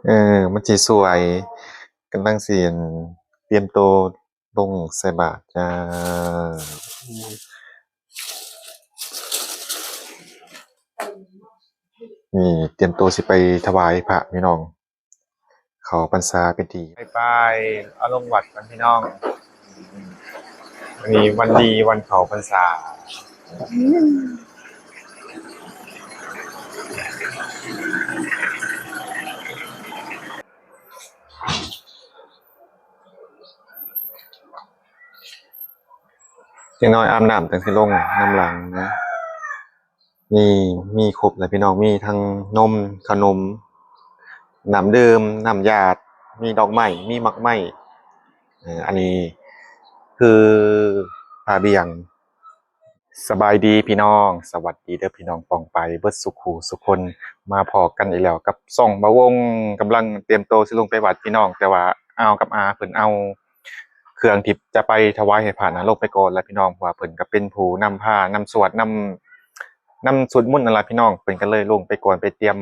ເອີ ມັນຊິສວຍ ກຳລັງຊິ ອັນ ຕຽມໂຕລົງໃສ່ບາດ. ນີ້ ຕຽມໂຕຊິໄປຖວາຍພະພີ່ນ້ອງ. ເຂົ້າພັນສາເປັນທີ່ ບາຍບາຍ ເອົາລົງວັດກ່ອນພີ່ນ້ອງ. ມື້ນີ້ວັນດີ ວັນເຂົ້າພັນສາ. ຈັກໜ້ອຍອາບນ້ຳຈັ່ງຊິລົງນຳຫຼັງນະ. ນີ້ມີຄົບແລ້ວພີ່ນ້ອງ ມີທັງນົມ ເຂົ້າໜົມ ນ້ຳດື່ມ ນ້ຳຢາດ ມີດອກໄມ້ ມີໝາກໄມ້. ເອີ ອັນນີ້ຄືຜ້າບ່ຽງ. ສະບາຍດີພີ່ນ້ອງ ສະຫວັດດີເດີພີ່ນ້ອງປ້ອງປາຍເບິດສູ່ຄູ່ສູ່ຄົນ. ມາພໍ້ກັນອີກແລ້ວກັບຊ່ອງບ່າວວົງ ກຳລັງຕຽມໂຕຊິລົງໄປວັດພີ່ນ້ອງ ແຕ່ວ່າອາວກັບອາເພິ່ນເອົາ ເຄື່ອງທີ່ຈະໄປຖວາຍໃຫ້ພະນະ ລົງໄປກ່ອນລະພີ່ນ້ອງ ເພາະວ່າເພິ່ນກໍເປັນຜູ້ນຳພາ ນຳສວດ ນຳ ນຳສວດມົນນັ້ນລະພີ່ນ້ອງ. ເພິ່ນກໍເລີຍລົງໄປກ່ອນ ໄປຕຽມ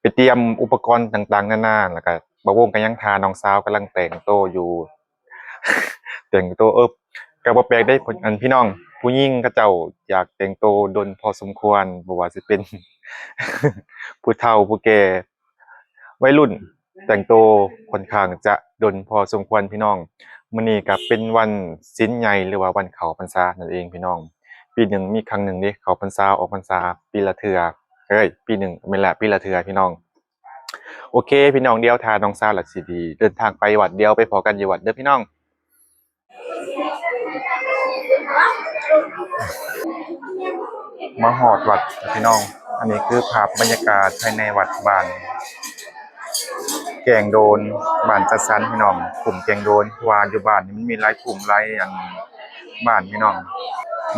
ໄປຕຽມອຸປະກອນຕ່າງໆນານາ ແລ້ວກໍບ່າວວົງກໍຍັງຖ້ານ້ອງສາວກຳລັງແຕ່ງໂຕຢູ່ ແຕ່ງໂຕ ເອີ ກໍບໍ່ແປກເດ້ ອັນ ພີ່ນ້ອງ ຜູ້ຍິງເຂົາເຈົ້າຢາກແຕ່ງໂຕດົນພໍສົມຄວນ ບໍ່ວ່າຊິເປັນຜູ້ເຖົ້າຜູ້ແກ່ ໄວລຸ້ນ ແຕ່ງໂຕຂ້ອນຂ້າງຈະດົນພໍສົມຄວນພີ່ນ້ອງ. ມື້ນີ້ກໍເປັນວັນສິນໃຫຍ່ ຫຼືວ່າວັນເຂົ້າພັນສານັ້ນເອງພີ່ນ້ອງ. ປີໜຶ່ງມີຄັ້ງໜຶ່ງເດ້ ເຂົ້າພັນສາອອກພັນສາ ປີລະເທື່ອ ເອີຍ ປີໜຶ່ງ ແມ່ນລະ ປີລະເທື່ອພີ່ນ້ອງ. ໂອເຄພີ່ນ້ອງ ດຽວຖ້ານ້ອງສາວລະຊິເດີນທາງໄປວັດ ດຽວໄປພໍ້ກັນຢູ່ວັດເດີພີ່ນ້ອງ. ມາຮອດວັດພີ່ນ້ອງ ອັນນີ້ຄືພາບບັນຍາກາດພາຍໃນວັດບ້ານແກ້ງໂດນ ບ້ານຈັດສັນພີ່ນ້ອງ ຄຸ້ມແກ້ງໂດນ ເພາະວ່າຢູ່ບ້ານນີ້ມັນມີຫຼາຍຄຸ້ມຫຼາຍ ອັນ ບ້ານພີ່ນ້ອງ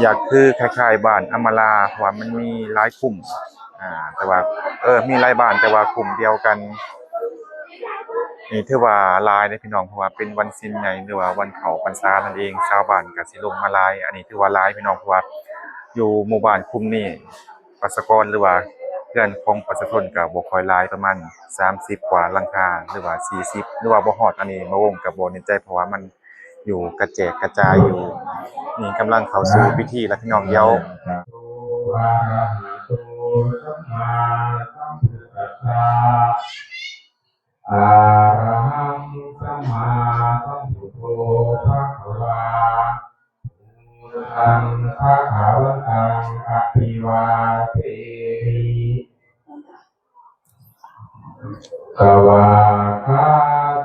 ຢາກຄືຄ້າຍໆບ້ານອຳມາລາ ເພາະວ່າມັນມີຫຼາຍຄຸ້ມ ອ່າ ແຕ່ວ່າ ເອີ ມີຫຼາຍບ້ານແຕ່ວ່າຄຸ້ມດຽວກັນ. ນີ້ຖືວ່າຫຼາຍເດ້ພີ່ນ້ອງ ເພາະວ່າເປັນວັນສິນໃຫຍ່ ຫຼືວ່າວັນເຂົ້າພັນສານັ້ນເອງ ຊາວບ້ານກໍຊິລົງມາຫຼາຍ. ອັນນີ້ຖືວ່າຫຼາຍພີ່ນ້ອງ ເພາະວ່າຢູ່ໝູ່ບ້ານຄຸ້ມນີ້ ປະຊາກອນ ຫຼືວ່າເຮືອນຂອງປະຊາຊົນກໍບໍ່ຄ່ອຍຫຼາຍ ປະມານສາມສິບກວ່າຫຼັງຄາ ຫຼືວ່າສີ່ສິບ ຫຼືວ່າບໍ່ຮອດ ອັນນີ້ບ່າວວົງກໍບໍ່ແນ່ໃຈ ເພາະວ່າມັນ ຢູ່ກະແຈກກະຈາຍຢູ່. ນີ້ກຳລັງເຂົ້າສູ່ພິທີລະພີ່ນ້ອງ ດຽວ ອະລະຫັງສຳມາສຳພຸດໂທ ພະຄະວາ ອະລະຫັງສຳມາສຳພຸດໂທ ພະຄະວາ ພຸດທັງພະຄະວັນຕັງ ອະພິວາເທມິ ສະວາກຂາ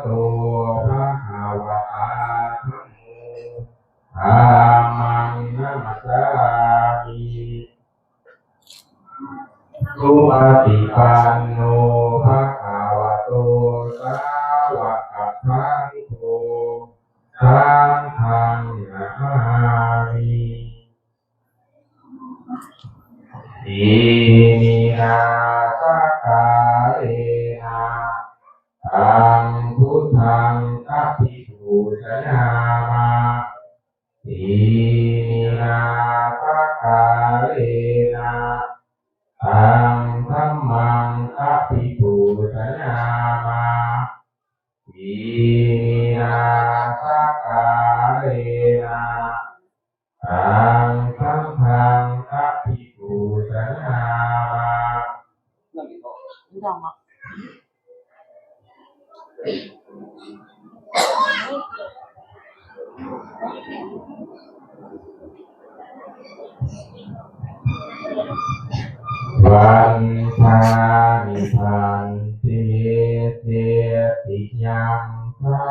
ໂຕ ພະຄະວະຕາ ທຳໂມ ທຳມັງນະມັດສາມິ ສຸປະຕິປັນໂນ ພະຄະວະໂຕ ສາວະກະສັງໂຄ ສັງຄັງນະມາມິ ອີມິນາສະກາເລນະ ຕັງພຸດທັງອະພິປູຊະຍາມະ ອີມິນາສະກາເລນະ ຕັງທັມມັງອະພິປູຊະຍາມະ ອີມິນາສະກາເລນະ ຕັງສັງຄັງອະພິປູຊະຍາມະ ວັນທາມິພັນເຕ ເຈຕິຍັງ ສາ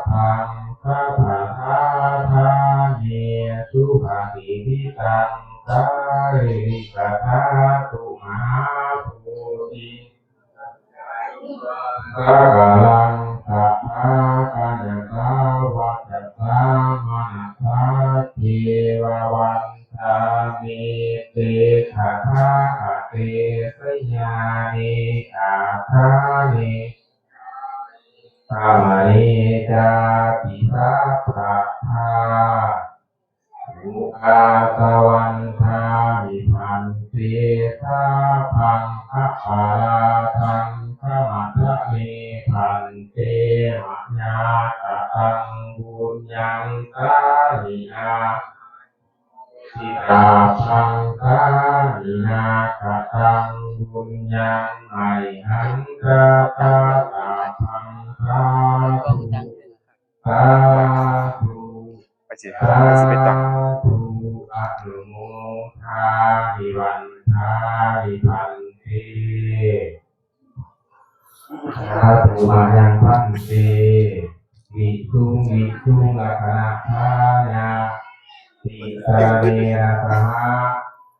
ພັງ ສະພະທາທາເນ ສຸປະຕິທິຕັງ ກາເລ ກະຖາຕຸ ມະຫາໂພທິ ສະກະລັງ ສະຖາປະນະ ສາວະກະສາມະນະ ສາເທວະວັນທາມິ ເຕ ຕະຖາຄະເຕ ສະຍານິ ອາຖານິ ກາມະນີ ຈາຕິ ສະພະທາ ທຸ ອາສະວັນທາມິພັນເຕ ສາພັງ ອະປະລາທັງ ຂະມາ bhante, mayā kataṃ puññaṃ sāminā, sitā paṃ sāminā kataṃ puññaṃ mayhaṃ dātabbaṃ. Sādhu, sādhu, ໄປຊິ ໄປຊິໄປຕັກ sādhu, anumodāmi, vandāmi bhante. Sādhu, mayaṃ bhante visuṃ visuṃ rakkhaṇatthāya tisaraṇena saha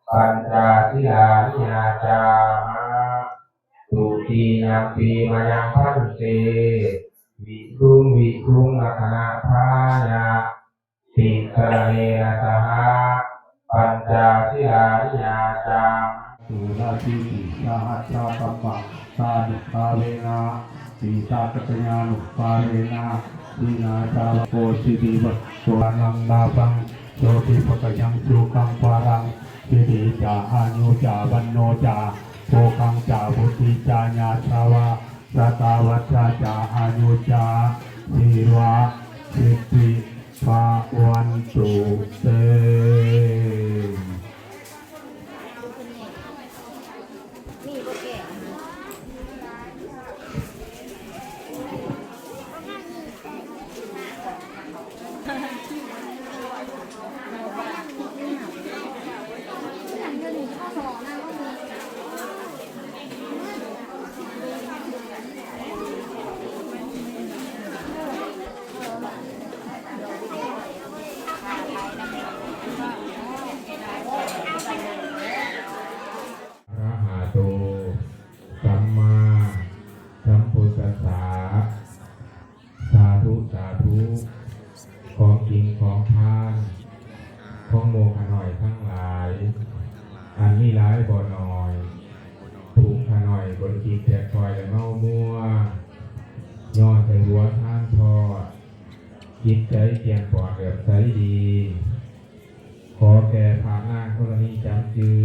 pañca sīlāni yācāma. Dutiyampi mayaṃ bhante visuṃ visuṃ rakkhaṇatthāya tisaraṇena saha pañca sīlāni yācāma. Sūlasītisahassakammasānubhāvena sītasacchānubhāvena jināsāvako sirivaraṃ lābhaṃ sotthi bhāgyaṃ sukhaṃ balaṃ siddhi ca āyu ca vaṇṇo ca bhogaṃ ca vuḍḍhī ca yasavā satavassā ca āyū ca jīvasiddhī bhavantu te. Arahato sammāsambuddhassa. ສາທຸ ສາທຸ ຂອງກິນຂອງທານຂອງໝູ່ຂ້ານ້ອຍທັງຫຼາຍ ອັນມີຫຼາຍບໍ່ໜ້ອຍ ຜູງຂ້ານ້ອຍບໍ່ໄດ້ກິນແຕ່ກ້ອຍ ແລະເມົາມົວ ຍໍໃສ່ຫົວທານທອດ ຈິດໃຈແຈ່ມປອດເຫຼື້ອມໃສດີ. ຂໍແກ່ພະນາງທໍລະນີຈຳຈື່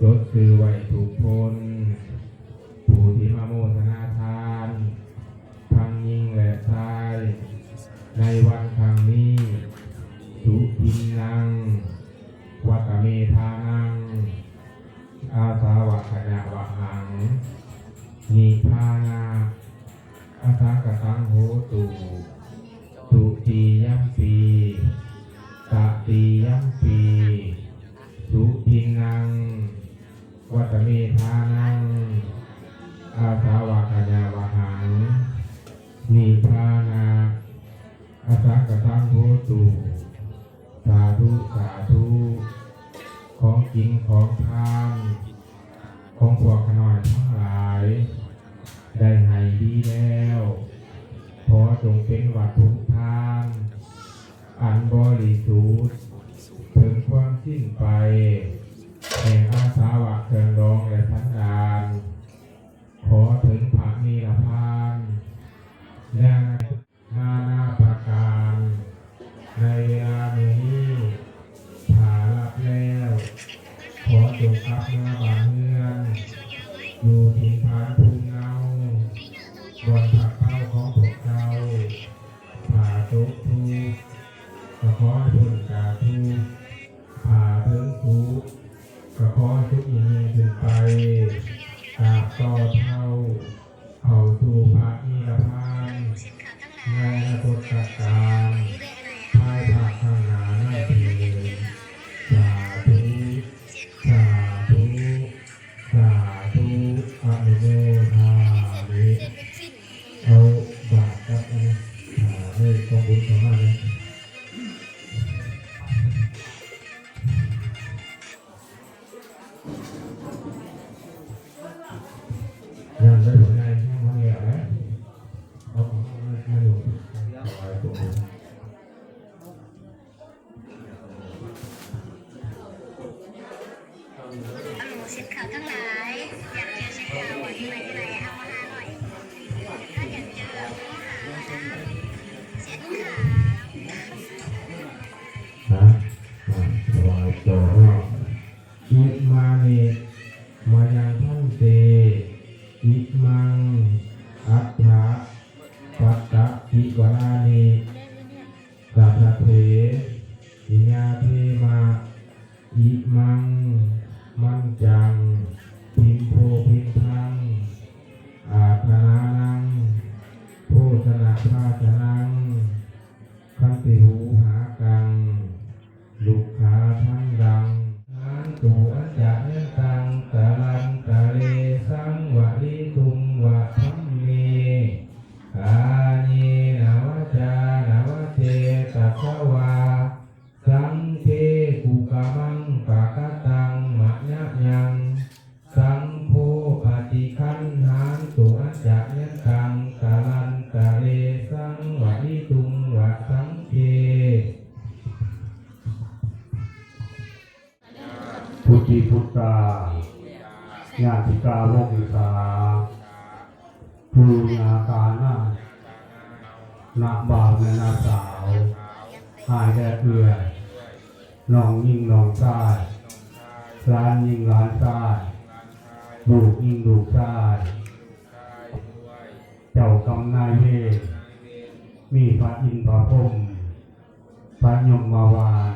ຈົດຊື່ໄວ້ທຸກຄົນ ຜູ້ທີ່ມາໂມທະນາທານ ທັງຍິງ ແລະ ຊາຍ ໃນວັນຄັ້ງນີ້ Sudinnam vadane dānaṃ āsavakkhayāvahaṃ nibbāna asakataṃ hotu. Dutiyampi tatiyampi Sudinnam vadane dānaṃ āsavakkhayāvahaṃ nibbāna asakataṃ hotu. ສາທຸ ສາທຸ ຂອງກິນຂອງທານຂອງພວກຂ້ານ້ອຍທັງຫຼາຍ ໄດ້ໃຫ້ດີແລ້ວ ຂໍຈົ່ງເປັນວັດຖຸທານ ອັນບໍລິສຸດ ເຖິງຄວາມສິ້ນໄປ ແຫ່ງອາສາວະເຄື່ອງດອງ ແລະ ສັນດານ ຂໍເຖິງພະນິລະພານ ແລະ ນານາປະການ ໃນເວລາມື້ນີ້ ຖ້າຮັບແລ້ວ ຂໍຈົ່ງກັບເມືອບ້ານເຮືອນ ຢູ່ຖິ່ນຖານພູມເງົາ ບ່ອນພັກເຊົາຂອງພວກເຈົ້າ. ຖ້າຕົກທຸກ ກໍຂໍໃຫ້ພົ້ນຈາກທຸກ ຖ້າເຖິງສຸກ ກໍຂໍໃຫ້ສຸກຍິ່ງໆຂຶ້ນໄປ ຕາບຕໍ່ເທົ່າ ເຂົ້າສູ່ພະນິລະພານ ໃນອະນາຄົດຕະການ ພາຍພາກຂ້າງໜ້ານັ້ນເທີ້ນ. ສາທຸ ສາທຸ ສາທຸ ອະນຸໂມທາມິ. ເອົາບາດກັບອັນນີ້ ເອີ ເລີຍກອງບຸນເຂົ້າມາເລີຍ. ຍັງໄດ້ບໍ່ໄດ້ ຍັງບໍ່ແລ້ວເດ້. ເອົາຂອງເຮົາມາ ມາຢູ່ ຖວາຍຕົວບຸນ. ໝູ່ສິດຂາວທັງຫຼາຍ ຢາກເຈີສິດຂາວບໍ່? ຢູ່ໃນ ຢູ່ໃນ ເອົາມາຫ້າຮ້ອຍ. ຖ້າຢາກເຈີ ເອົາມາຫ້າຮ້ອຍນະ ສິດຂາວ. ຮະ? ອ່າ ຖວາຍຕໍ່ເນາະ. Imāni mayaṃ bhante imaṃ ອັດຖະປັດຕະກິວະລານິ ຕະຖະເຖ ຕິຍາເທມະ ອິມັງ ມັນຈັງ ພິມໂພພິມພັງ ອາຄະນານັງ ໂພຊະນະພາຊະນັງ ຄັນຕິຫູຫາກັງ ລຸກຂາທັງດັງ ຫັນຕຸອັນຈະຍັນຕັງ ຕະລັນຕະເລ ສັງວະລິຕຸງວະທັງເມ ກາເຍນະວາຈານະວະເຈຕະສະວາ ສັງເຄ ກຸກະມັງປະກະຕັງ ມະຍະຍັງ ສັງໂຄ ປະຕິຄັນຫັນຕຸອັນຈະຍັນຕັງ ຕະລັນຕະເລ ສັງວະລິຕຸງວະສັງເຄ ພຸດທິພຸດຕາ ຍາຕິກາວົງສາ ປູຍາຕານາ ນ້າບ່າວແມ່ນ້າສາວ ອ້າຍແລະເອື້ອຍ ນ້ອງຍິງນ້ອງຊາຍ ຫຼານຍິງຫຼານຊາຍ ລູກຍິງລູກຊາຍ ເຈົ້າກຳນາຍເວນ ມີພະອິນພະພົມ ພະຍົມມະວານ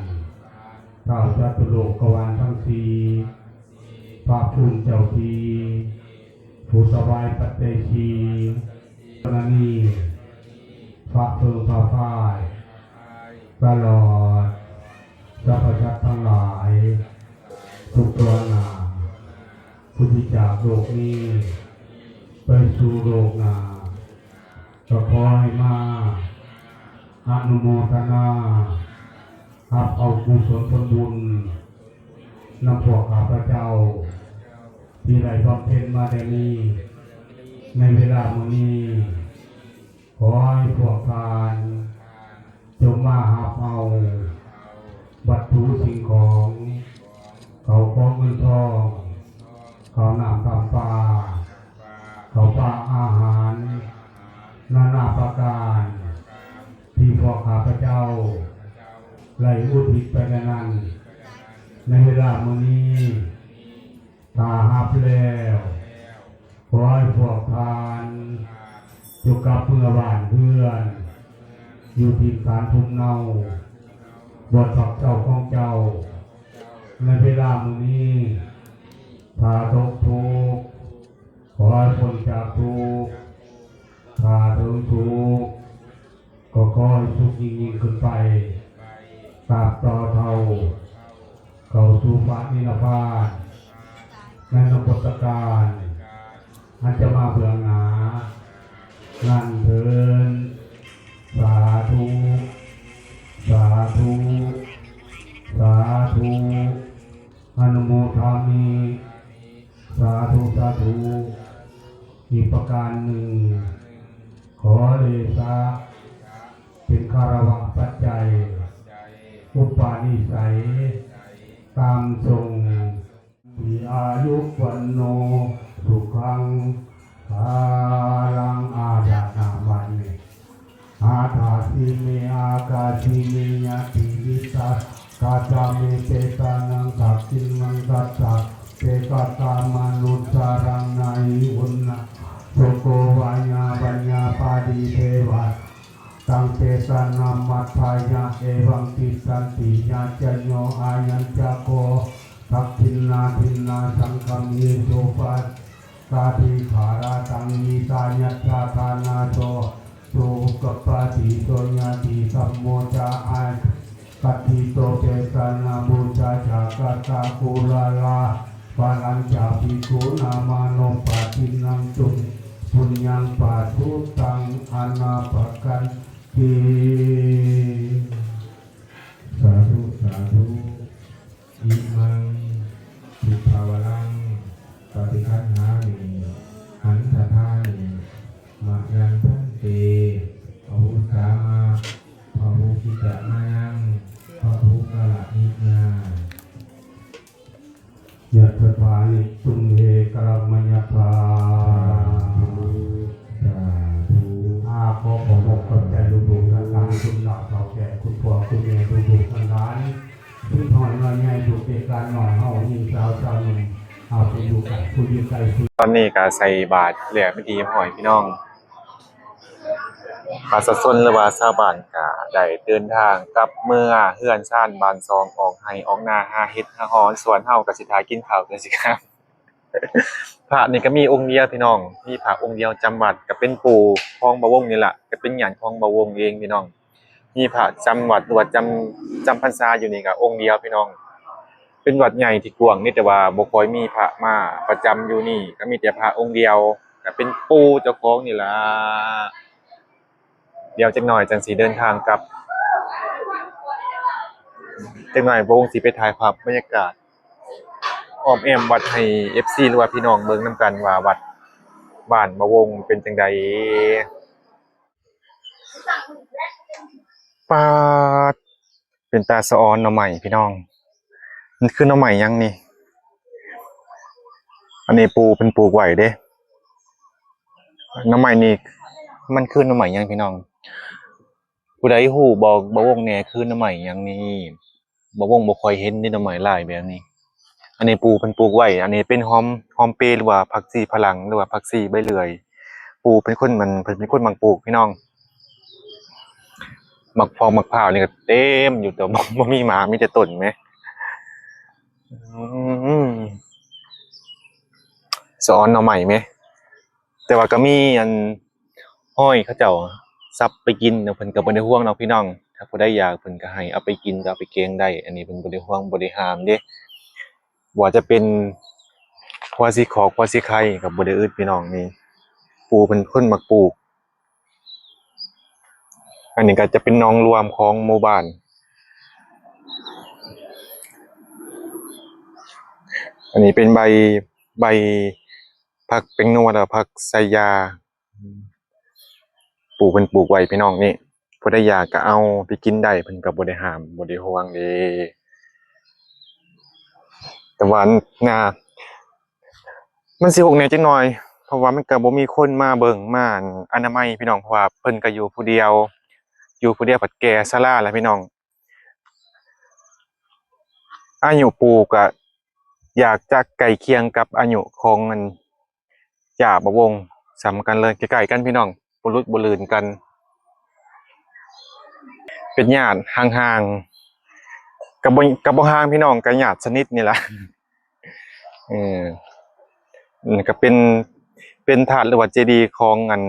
ທ້າວຈະຕຸໂລກກະວານທັງສີ່ ພະພູມເຈົ້າທີ່ ຜູ້ຖວາຍປັດໄຈສີ່ ລະນີ ພະເພິ່ງພະພາຍ ຕະຫຼອດສັບພະສັດທັງຫຼາຍ ທຸກຕົວໜ້າ ຜູ້ທີ່ຈາກໂລກນີ້ ໄປສູ່ໂລກໜ້າ ກໍຂໍໃຫ້ມາອະນຸໂມທະນາ ຮັບເອົາກຸສົນຜົນບຸນ ນຳພວກຂ້າພະເຈົ້າ ທີ່ໄດ້ບຳເພັນມາແຕ່ນີ້ ໃນເວລາມື້ນີ້ ຂໍໃຫ້ພວກທ່ານ ຈົ່ງມາຮັບເອົາວັດຖຸສິ່ງຂອງ ເຂົ້າຂອງເງິນທອງ ເຂົ້ານ້ຳຕຳປາ ເຂົ້າປາອາຫານ ນານາປະການ ທີ່ພວກຂ້າພະເຈົ້າ ໄດ້ອຸທິດໄປໃນນັ້ນ ໃນເວລາມື້ນີ້ ຖ້າຮັບແລ້ວ ຂໍໃຫ້ພວກທ່ານ ຈົ່ງກັບເມືອບ້ານເຮືອນ ຢູ່ຖິ່ນຖານພູມເນົາ ບ່ອນພັກເຊົາຂອງເຈົ້າ ໃນເວລາມື້ນີ້ ຖ້າຕົກທຸກ ຂໍໃຫ້ພົ້ນຈາກທຸກ ຖ້າເຖິງທຸກ ກໍຂໍໃຫ້ສຸກຍິ່ງໆຂຶ້ນໄປ ຕາບຕໍ່ເທົ່າເຂົ້າສູ່ພະນິບພານ ໃນອະນາຄົດການ ອັນຈະມາເບື້ອງໜ້ານັ້ນເທີ້ນ. ສາທຸ ສາທຸ ສາທຸ ອະນຸໂມທາມິ ສາທຸ ສາທຸ. ອີກປະການໜຶ່ງ ຂໍເດຊະ ເປັນຄາລະວະປັດໄຈ ອຸປະນິໄສ ຕາມຊົງ ມີອາຍຸ ວັນໂນ ສຸຂັງ ພະລັງ ອາດານາມະເນ ອາທາຊິເມ ອາກາຊິເມ ຍະຕິວິສາ ກາສາເມ ເປຕານັງ ທັກຂິນນັງ ຕັດຖະ ເປກະຕາມະນຸດສານັງ ນາຫິ ອຸນນະ ໂສໂກ ວາຍາ ວັນຍາ ປາດີ ເທວະ ຕັງ ເປຕານັງ ມັດຖາຍະ ເອວັງ ຕິດສັນຕິ ຍາດຊະໂຍ ອາຍັນຈະ ໂຄ ທັກຂິນນາທິນນາ ສັງຄະມີ ສຸປາ ກາທິ ຄາລະຕັງ ຫິຕາຍັດສາ ທານາ ໂສ ໂສ ອຸກະປາຕິ ໂສ ຍາຕິ ສັມໂມ ຈາ ອາ ກັດຖິໂຕ ເປຕານັງ ບູຊາ ຈາກະຕະ ອຸລາລາ ພະລັນຈະ ພິກຂຸນາ ມາໂນ ປາທິນນາຕຸ ປຸນຍັງ ປະສຸຕັງ ອະນາປະກັນຕິ. ສາທຸ ສາທຸ. ອິມັງ ທິພາວະລັງ ປະຕິຄັນຫາມິ ຫັນທະທານິ ມະຍັງພັນເຕ ອະວຸດສາມະ ພະວຸກິດຈະມາຍັງ ພະພຸກຄະລະນິຍາ ຍັດສະຖານິ ຕຸມເຫ ກະລະມະຍັດຖາ. ສາທຸ ສາທຸ. ອາ ຂໍຂອບອົກຂອບໃຈລູກໆຫຼານໆ ຄຸນເຖົ້າເຖົ້າແກ່ ຄຸນພໍ່ຄຸນແມ່ ລູກໆຫຼານໆ ເດັກນ້ອຍນ້ອຍໃຫຍ່ ລູກເດັກຫຼານນ້ອຍເຮົາ ຍິງສາວຊາວໜຸ່ມ ເອົາ ຜູ້ຢູ່ໃກ້ ຜູ້ຢູ່ໄກ ຜູ້ ຕອນນີ້ກໍໃສ່ບາດແລ້ວເປັນທີ່ຮຽບຮ້ອຍ ພີ່ນ້ອງ. ປະຊາຊົນ ຫຼືວ່າຊາວບ້ານກະໄດ້ເດີນທາງກັບເມືອເຮືອນຊານບ້ານຊ່ອງ ອອກໄຮ່ອອກນາ ຫາເຫັດຫາຫອນ ສ່ວນເຮົາກະຊິຖ້າກິນເຂົ້າແຕ່ຊິຄ່ຳ. ພະນີ້ກະມີອົງດຽວພີ່ນ້ອງ ມີພະອົງດຽວຈຳວັດ ກະເປັນປູ່ຂອງບ່າວວົງນີ້ລະ ກະເປັນຍາດຂອງບ່າວວົງເອງພີ່ນ້ອງ. ມີພະຈຳວັດ ຫຼືວ່າຈຳ ຈຳພັນສາຢູ່ນີ້ກະອົງດຽວພີ່ນ້ອງ. ເປັນວັດໃຫຍ່ທີ່ກວ້າງນີ້ ແຕ່ວ່າບໍ່ຄ່ອຍມີພະມາປະຈຳຢູ່ນີ້ ກະມີແຕ່ພະອົງດຽວ ກະເປັນປູ່ເຈົ້າຂອງນີ້ລະ. ດຽວຈັກໜ້ອຍຈັ່ງຊິເດີນທາງກັບ ຈັກໜ້ອຍບ່າວວົງຊິໄປຖ່າຍພາບບັນຍາກາດອ້ອມແອ້ມວັດໃຫ້ເອັຟຊີ ຫຼືວ່າພີ່ນ້ອງເບິ່ງນຳກັນວ່າວັດບ້ານບ່າວວົງເປັນຈັ່ງໃດ. ປາດ ເປັນຕາສະອອນໜໍ່ໄມ້ພີ່ນ້ອງ. ມັນຄືໜໍ່ໄມ້ຫຍັງນີ້? ອັນນີ້ປູ່ເພິ່ນປູກໄວ້ເດ້. ໜໍ່ໄມ້ນີ້ມັນຄືໜໍ່ໄມ້ຫຍັງພີ່ນ້ອງ? ຜູ້ໃດຮູ້ບອກບ່າວວົງແດ່ ຄືໜໍ່ໄມ້ຫຍັງນີ້? ບ່າວວົງບໍ່ຄ່ອຍເຫັນເດ້ ໜໍ່ໄມ້ຫຼາຍແບບນີ້. ອັນນີ້ປູ່ເພິ່ນປູກໄວ້ ອັນນີ້ເປັນຫອມ ຫອມເປ ຫຼືວ່າຜັກຊີຝຣັ່ງ ຫຼືວ່າຜັກຊີໃບເລື່ອຍ. ປູ່ເປັນຄົນ ມັນ ເພິ່ນເປັນຄົນມັກປູກພີ່ນ້ອງ. ໝາກພອກໝາກພ້າວນີ້ກະເຕັມຢູ່ ແຕ່ວ່າບໍ່ມີໝາກ ມີແຕ່ຕົ້ນແມ. ອືມ ສະອອນໜໍ່ໄມ້ແມ. ແຕ່ວ່າກະມີອັນ ຮອຍເຂົາເຈົ້າສັບໄປກິນເນາະ ເພິ່ນກະບໍ່ໄດ້ຫວງດອກພີ່ນ້ອງ. ຖ້າຜູ້ໃດຢາກ ເພິ່ນກະໃຫ້ເອົາໄປກິນ ກະເອົາໄປແກງໄດ້. ອັນນີ້ເພິ່ນບໍ່ໄດ້ຫວງ ບໍ່ໄດ້ຫ້າມເດ້. ບໍ່ວ່າຈະເປັນຫົວສີຂອກ ຫົວສີໄຄ ກະບໍ່ໄດ້ອຶດພີ່ນ້ອງ. ນີ້ ປູ່ເພິ່ນຄົນມັກປູກ. ອັນນີ້ກະຈະເປັນໜອງລວມຂອງໝູ່ບ້ານ. ອັນນີ້ເປັນໃບ ໃບຜັກແປ້ງນົວ ແລ້ວຜັກໄຊຢາ. ປູ່ເພິ່ນປູກໄວ້ພີ່ນ້ອງນີ້. ຜູ້ໃດຢາກກະເອົາໄປກິນໄດ້ ເພິ່ນກະບໍ່ໄດ້ຫ້າມ ບໍ່ໄດ້ຫວງເດ້. ແຕ່ວ່າໜ້າ ມັນຊິຮົກແດ່ຈັກໜ້ອຍ ເພາະວ່າມັນກະບໍ່ມີຄົນມາເບິ່ງ ມາ ອັນ ອະນາໄມພີ່ນ້ອງ. ເພາະວ່າເພິ່ນກະຢູ່ຜູ້ດຽວ ຢູ່ຜູ້ດຽວ ພັດແກ່ຊະລາລະພີ່ນ້ອງ. ອາຍຸປູ່ກະຢາກຈະໃກ້ຄຽງກັບອາຍຸຂອງອັນ ຈ້າ ບ່າວວົງ ສ່ຳກັນເລີຍ ໃກ້ໆກັນພີ່ນ້ອງ ບໍ່ຫຼຸດບໍ່ລື່ນກັນ. ເປັນຍາດຫ່າງໆ ກະບໍ່ ກະບໍ່ຫ່າງພີ່ນ້ອງ ກະຍາດສະໜິດນີ້ລະ. ເອີ ນີ້ກະເປັນ ເປັນທາດ ຫຼືວ່າເຈດີຂອງອັນ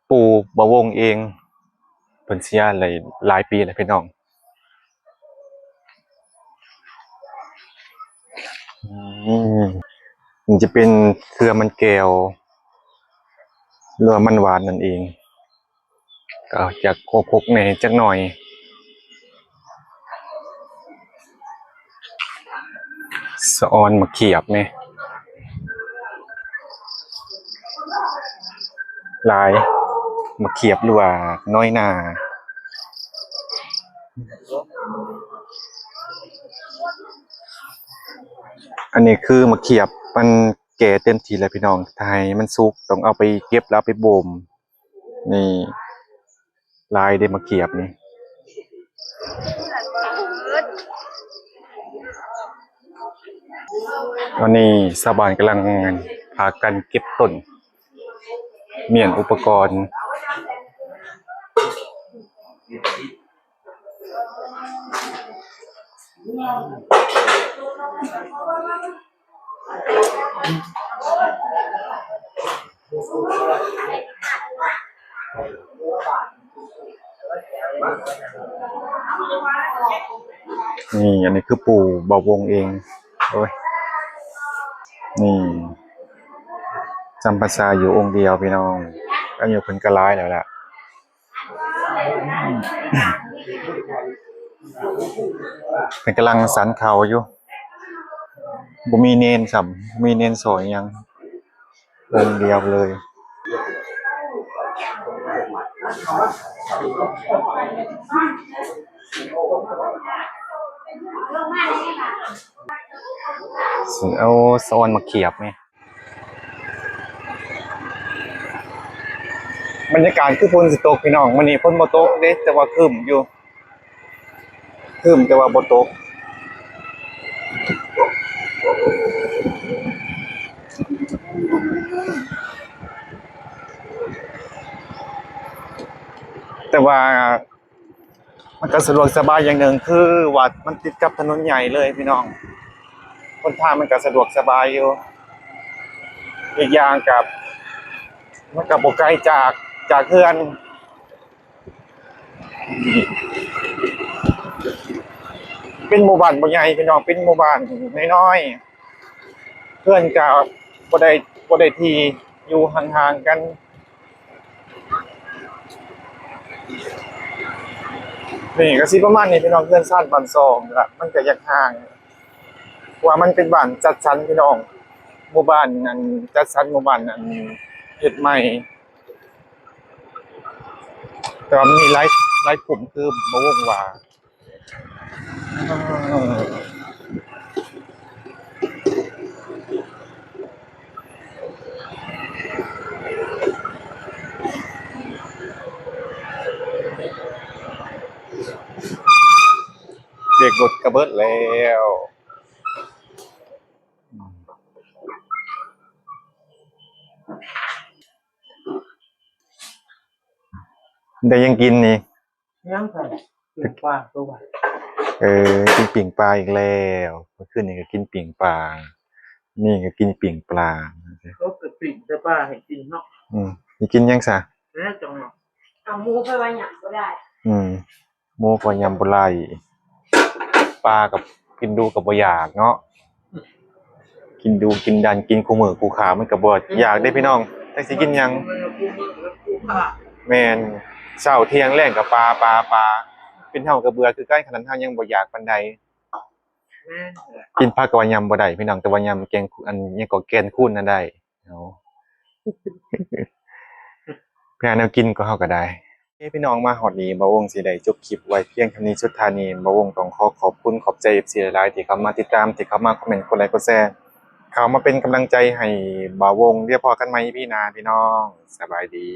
ປູ່ບ່າວວົງເອງ. ເພິ່ນເສຍໄດ້ຫຼາຍປີແລ້ວພີ່ນ້ອງ. ອືມ ມັນຈະເປັນເຄືອມັນແກ້ວ ຫຼືວ່າມັນຫວານນັ້ນເອງ. ກະຢາກຄົກໆແດ່ຈັກໜ້ອຍ. ສະອອນໝາກຂຽບນີ້ ຫຼາຍ ໝາກຂຽບ ຫຼືວ່ານ້ອຍໜ້າ. ອັນນີ້ຄືໝາກຂຽບ ມັນແກ່ເຕັມທີ່ແລ້ວພີ່ນ້ອງ. ຖ້າໃຫ້ມັນສຸກ ຕ້ອງເອົາໄປເກັບ ແລ້ວເອົາໄປບົ່ມ. ນີ້ ຫຼາຍເດ້ໝາກຂຽບນີ້. ຕອນນີ້ຊາວບ້ານກຳລັງພາກັນເກັບຕົ້ນ ມ້ຽນອຸປະກອນ. ນີ້ ອັນນີ້ຄືປູ່ບ່າວວົງເອງ. ໂອ້ຍ ນີ້ ຈຳພັນສາຢູ່ອົງດຽວພີ່ນ້ອງ. ອາຍຸເພິ່ນກະຫຼາຍແລ້ວລະ. ເພິ່ນກຳລັງສັນເຂົ້າຢູ່ ບໍ່ມີເນນຊ້ຳ ບໍ່ມີເນນຊ່ອຍຫຍັງ ອົງດຽວເລີຍ. ເອົາສະອອນໝາກຂຽບນີ້. ບັນຍາກາດຄືຝົນຊິຕົກພີ່ນ້ອງ. ມື້ນີ້ຝົນບໍ່ຕົກເດ້ ແຕ່ວ່າຄຶ້ມຢູ່ ຄຶ້ມແຕ່ວ່າບໍ່ຕົກ. ແຕ່ວ່າມັນກໍສະດວກສະບາຍຢ່າງໜຶ່ງ ຄືວັດມັນຕິດກັບຖະໜົນໃຫຍ່ເລີຍພີ່ນ້ອງ, ຫົນທາງມັນກໍສະດວກສະບາຍຢູ່. ອີກຢ່າງກໍ ມັນກໍບໍ່ໄກຈາກ ຈາກເຮືອນ. ເປັນໝູ່ບ້ານບໍ່ໃຫຍ່ພີ່ນ້ອງ, ເປັນໝູ່ບ້ານນ້ອຍໆ, ເຮືອນກໍບໍ່ໄດ້ ບໍ່ໄດ້ທີ່ ຢູ່ຫ່າງໆກັນ. ນີ້ກໍຊິປະມານນີ້ພີ່ນ້ອງ, ເຮືອນຊານບ້ານຊ່ອງລະ ມັນກໍຢາກຫ່າງ ເພາະວ່າມັນເປັນບ້ານຈັດສັນພີ່ນ້ອງ, ໝູ່ບ້ານອັນຈັດສັນ ໝູ່ບ້ານອັນເຮັດໃໝ່. ແຕ່ວ່າມັນມີຫຼາຍ ຫຼາຍກຸ່ມ ຄືບໍ່ວົງວ່າ ເບກລົດກະເບິດແລ້ວ. ໄດ້ຫຍັງກິນນີ້? ຍັງ ປີ້ງປາຕົວະ. ເອີ ກິນປີ້ງປາອີກແລ້ວ, ມື້ຄືນນີ້ກໍກິນປີ້ງປາ, ນີ້ກໍກິນປີ້ງປາ. ເຂົາກໍປີ້ງແຕ່ປາໃຫ້ກິນເນາະ. ອືມ ຊິກິນຫຍັງຊະ? ແລ້ວຈັ່ງເນາະ. ເອົາໝູໄປໄວ້ຫຍັງກໍໄດ້. ອືມ ໝູກໍຍຳບໍ່ໄດ້, ປາກໍກິນດູກໍບໍ່ຢາກເນາະ, ກິນດູກິນດັນ ກິນຄູ່ມື້ຄູ່ຄາວ ມັນກໍບໍ່ຢາກເດ້ພີ່ນ້ອງ, ຈັກຊິກິນຫຍັງ. ແມ່ນ, ເຊົ້າ ທ່ຽງ ແລງກໍປາ ປາ ປາ, ເປັນເຮົາກໍເບື່ອຄືກັນ ຂະໜາດເຮົາຍັງບໍ່ຢາກປານໃດ. ແມ່ນແຫຼະ. ກິນຜັກກໍວ່າຍຳບໍ່ໄດ້ພີ່ນ້ອງ, ແຕ່ວ່າຍຳແກງ ອັນຫຍັງກໍ ແກ່ນຄູນນັ້ນໄດ້. ເອົາ ໄປຫາແນວກິນກໍເຮົາກໍໄດ້. ເອີ ພີ່ນ້ອງ ມາຮອດນີ້ ບ່າວວົງຊິໄດ້ຈົບຄລິບໄວ້ພຽງເທົ່ານີ້. ສຸດທ້າຍນີ້ ບ່າວວົງຕ້ອງຂໍຂອບຄຸນຂອບໃຈ ເອັຟຊີ ຫຼາຍໆ ທີ່ເຂົ້າມາຕິດຕາມ, ທີ່ເຂົ້າມາຄອມເມັນ, ກົດໄລ ກົດແຊ, ເຂົ້າມາເປັນກຳລັງໃຈໃຫ້ບ່າວວົງ. ດຽວພໍ້ກັນໃໝ່ ອີ ພີ ໜ້າ ພີ່ນ້ອງ. ສະບາຍດີ.